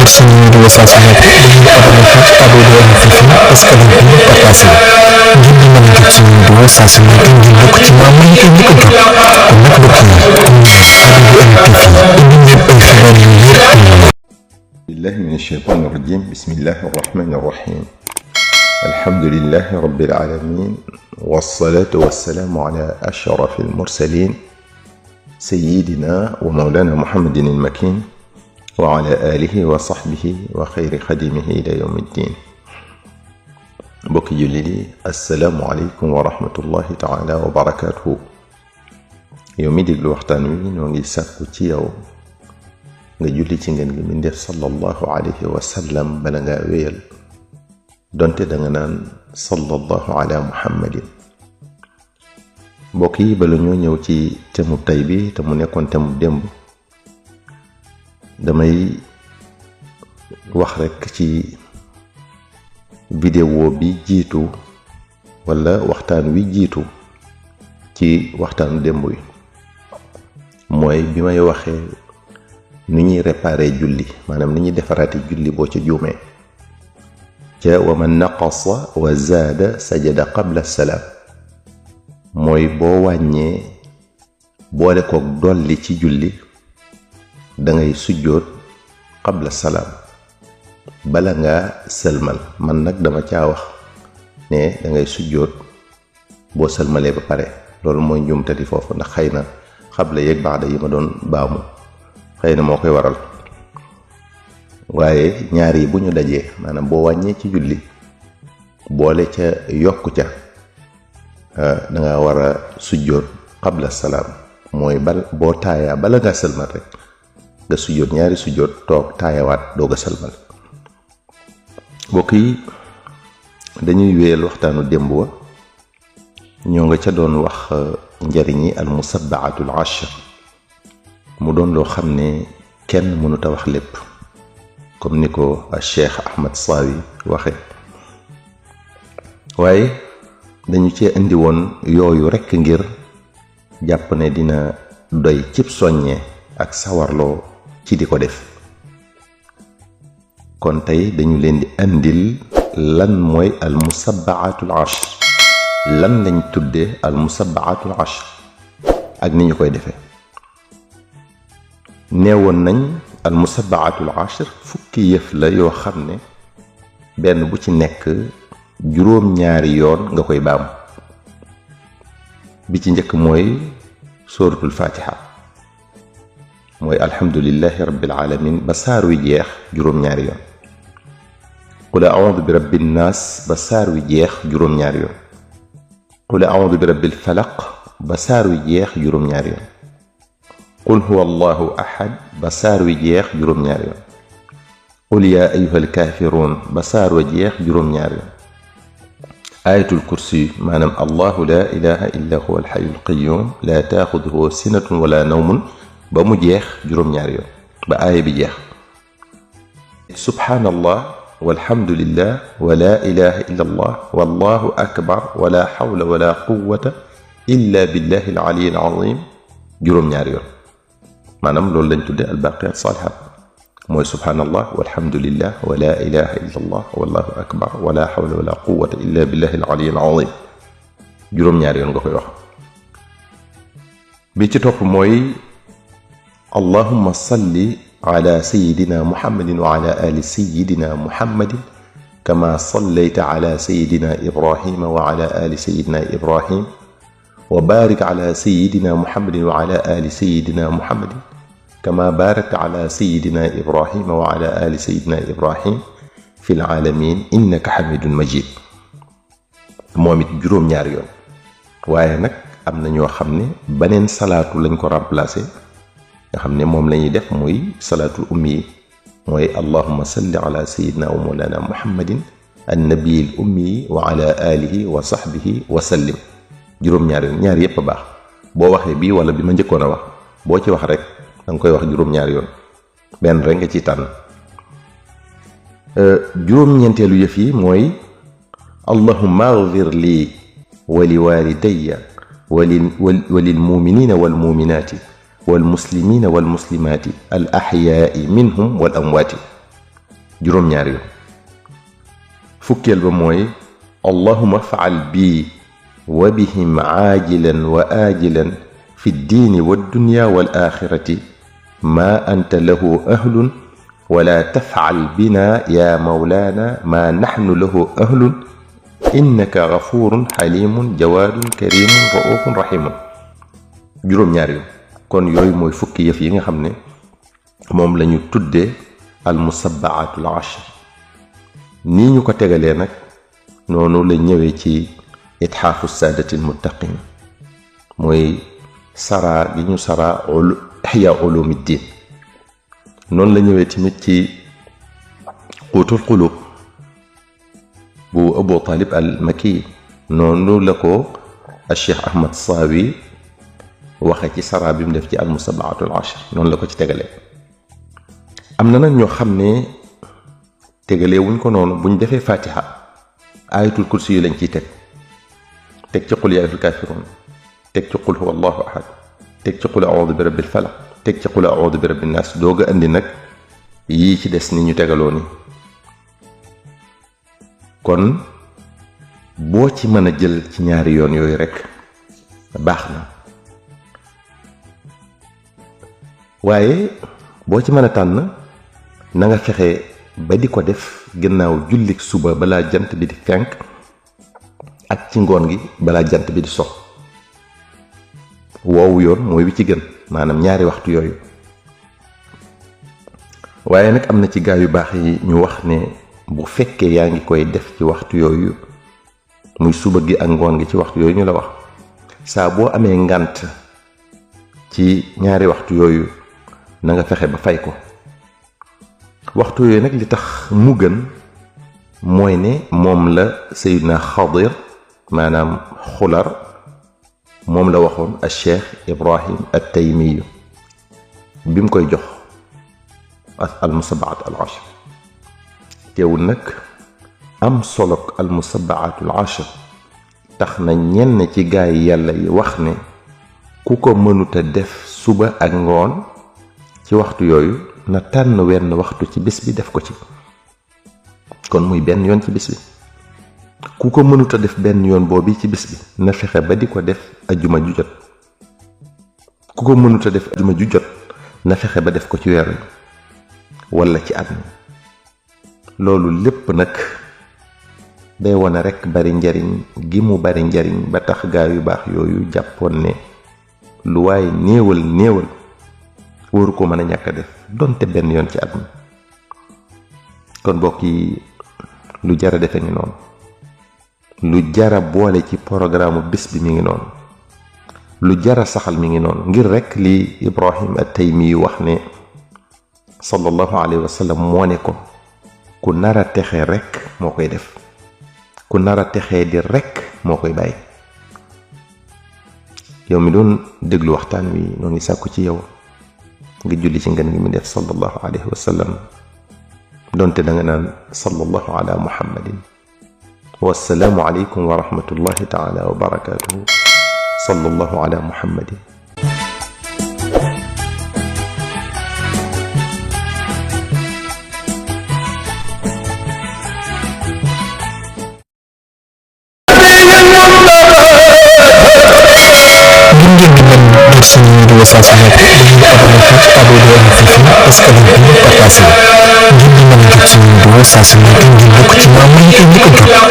jot suñu vidéo saa su nekk dañuy abonné fii ci Abdou Info parce que dañ koy partagé ngir di mën a jot suñu vidéo saa su nekk ngir bokk ci membre yi koy njëkk a jot kon nag mbokk yi comme Abdou Info indi leen ay xibaar yu wér billahi min ash-shaytan ar-rajim bismillahi ar-rahmani ar-rahim alhamdulillahi rabbil alamin wassalatu wassalamu ala ashrafil mursalin sayyidina wa mawlana muhammadin al-makin wa ala alihi wa sahbihi wa xayri xadimihi ila yawmi ddin. mbokki jullit yi assalaamu aleykum wa rahmatullahi taala wa barakatuhu. yow mi déglu waxtaan wi ñoo ngi sàkku ci yow nga julli ci ngeen gi min def sallallahu alayhi wa sallam bala ngaa wéyal donte danga naan sallallahu ala muhammadin. mbokk yi bala ñoo ñëw ci temu tay bi te mu nekkoon temu démb, damay wax rekk ci vidéo bi jiitu walla waxtaan wi jiitu ci waxtaanu démb wi, mooy bi may waxee ni ñuy réparer julli, maanaam ni ñuy defaraati julli boo ca juumee, ca wa man naqasa wa zaada sajada qabla salaam, mooy boo wàññee boole kook dolli ci julli dangay sujjóot qabla salaam bala ngaa sëlmal. man nag dama caa wax ne dangay sujjóot boo sëlmalee ba pare. loolu mooy njuumtati foofu, ndax xëy na xabla yeeg baada yi ma doon baamu xëy na moo koy waral, waaye ñaar yi bu ñu dajee, maanaam boo wàññee ci julli boole ca yokku ca, danga war a sujjóot qabla salaam, mooy boo taayaa bala ngaa sëlmal rek nga sujjóot ñaari sujjóot toog taayawaat doog a sëlmal. mbokk yi dañuy wéyal waxtaanu démb wa, ñoo nga ca doon wax njariñi al musabbaatul ashr, mu doon loo xam ne kenn mënut a wax lépp comme ni ko Cheikh Ahmad Sawi waxe, waaye dañu cee indi woon yooyu rekk ngir jàpp ne dina doy cib soññee ak sawarloo ci di ko def. kon tey dañu leen di indil lan mooy al musabbaatul ashr, lan lañ tuddee al musabbaatul ashr ak ni ñu koy defee. neewoon nañ al musabbaatul ashr fukki yëf la yoo xam ne benn bu ci nekk juróom-ñaari yoon nga koy baam. bi ci njëkk mooy suratul fatiha, mooy alhamdulillahi rabbil alamin ba saar wi jeex juróom-ñaari yoon. qul a'udhu bi rabbin nas ba saar wi jeex juróom-ñaari yoon. qul a'udhu bi rabbil falaq ba saar wi jeex juróom-ñaari yoon. qul huwa allahu ahad ba saar wi jeex juróom-ñaari yoon. qul yaa ayyuhal kaafiruun ba saar wa jeex juróom-ñaari yoon. ayatul kursi, maanaam allahu laa ilaha illa huwa alxayyul qayyum laa taaxuduhu sinatun wala nawmun ba mu jeex juróom-ñaari yoon ba aaya bi jeex. subhaanallah walhamdulillah wa laa ilaha illa allah wallahu akbar wala xawla wala quwwata illa billahi al-ali al-azim juróom-ñaari yoon. maanaam loolu lañ tudde albaqiyat saalihat, mooy subhaanallah walhamdulillah wa laa ilaha illa allah wallahu akbar wala hawla wala quwwata illa billahi al-ali al-azim juróom-ñaari yoon nga koy wax. bi ci topp mooy allahumma salli ala sayidina muhammadin wa ala ali sayidina muhammadin kama sallayta ala sayidina ibrahima wa ala ali sayidina ibrahim wa barik ala sayidina muhammadin wa ala ali sayidina muhammadin kama barakta ala sayidina ibrahima wa ala ali sayidina ibrahim fi lalamin innaka hamidun majid. moom it juróom-ñaari yoon. waaye nag am na ñoo xam ne beneen salaatu lañ ko remplacé, nga xam ne moom la ñuy def muy salaatul ummi yi, mooy allahumma salli ala sayidina wa mawlana muhammadin annabiyil ummi wa ala alihi wa sahbihi wa sallim juróom-ñaari yoon. ñaar yépp a baax, boo waxee bii wala bi ma njëkkoon a wax, boo ci wax rek danga koy wax juróom-ñaari yoon, benn rek nga ciy tànn. juróom-ñeenteelu yëf yi mooy allahumma ighfir lii wa li walidayya wa lil muminina wal muminaati wal muslimina wal muslimaati al ahyaai minhum wal amwaati juróom-ñaari yoon. fukkeel ba mooy allahuma faal bii wa bihim aajilan wa aajilan fi ddiini wa dunya wal axirati maa anta lahu ahlun wala tafcal bina ya mawlaana maa naxnu lahu ahlun innaka gafurun xalimun jawaadun karimun raufun rahimun. juróom-ñaari yoon. kon yooyu mooy fukki yëf yi nga xam ne moom la ñu tuddee al musabbaatul ashr. nii ñu ko tegalee nag noonu la ñëwee ci itxaafu saadatil muttaqin, mooy saraa gi ñu saraa ihya ulumiddin. noonu la ñëwee tamit ci quutul qulub bu Abu Talib al Makki. noonu la ko al Cheikh Ahmad Saawi waxe ci saraa bi mu def ci al musabbaatul ashr. noonu la ko ci tegalee. am na nag ñoo xam ne tegalee wuñ ko noonu. buñ defee fatiha ayatul kursi yu lañ ciy teg ci qul yaa ayyuhal kaafiruun, teg ci qul huwa allahu ahad, teg ci qul a'uudu bi rabbil falaq, teg ci qul a'uudu bi rabbin naas, doog a andi nag yii ci des ni ñu tegaloo ni. kon boo ci mën a jël ci ñaari yoon yooyu rekk baax na, waaye boo ci mën a tànn na nga fexe ba di ko def gannaaw jullik suba balaa jant bi di fenk ak ci ngoon gi balaa jant bi di sox. woowu yoon mooy wi ci gën, maanaam ñaari waxtu yooyu. waaye nag am na ci gaa yu baax yi ñu wax ne bu fekkee yaa ngi koy def ci waxtu yooyu, muy suba gi ak ngoon gi ci waxtu yooyu ñu la wax, saa boo amee ngànt ci ñaari waxtu yooyu na nga fexe ba fay ko. waxtu yooyu nag li tax mu gën mooy ne moom la Seydina Xadir, maanaam Xular, moom la waxoon al Cheikh Ibrahim at-Taymiyu bi mu koy jox al musabbaat al ashr. teewul nag am solok al musabbaat al ashr tax na ñenn ci gaay yàlla yi wax ne ku ko mënuta def suba ak ngoon ci waxtu yooyu na tànn wenn waxtu ci bés bi def ko ci. kon muy benn yoon ci bés bi. ku ko mënuta def benn yoon boobu ci bés bi na fexe ba di ko def ajjuma ju jot. ku ko mënuta def ajjuma ju jot na fexe ba def ko ci weer wi walla ci at mi. loolu lépp nag day wone rekk bari njariñ gi mu bari njariñ ba tax gaa yu baax yooyu jàppoon ne lu waaye néewal wóoru ko mën a ñàkk a def donte benn yoon ci at mi. kon mbokk yi lu jara defe ngi noonu, lu jara boole ci programme bés bi mi ngi noonu, lu jara saxal mi ngi noonu, ngir rekk li Ibrahim at-Taymi wax ne sallallahu alayhi wa sallam moo ne ko ku nar a texe rekk moo koy def, ku nar a texee di rekk moo koy bàyyi. yow mi doon déglu waxtaan wi noo ngi sàkku ci yow nga julli ci ngën gi mi def sallallahu alayhi wa sallam, donte da nga naan sallallahu ala muhammadin. wassalaamu aleykum wa rahmatullahi taala wa barakatuhu. sallallahu ala muhammadin. suñu vidéo saa su nekk dañuy abonné fii abonné wu fii askan wi partagé ngir di mën a jot suñu vidéo saa su nekk ngir bokk ci membre yi koy njëkk a jot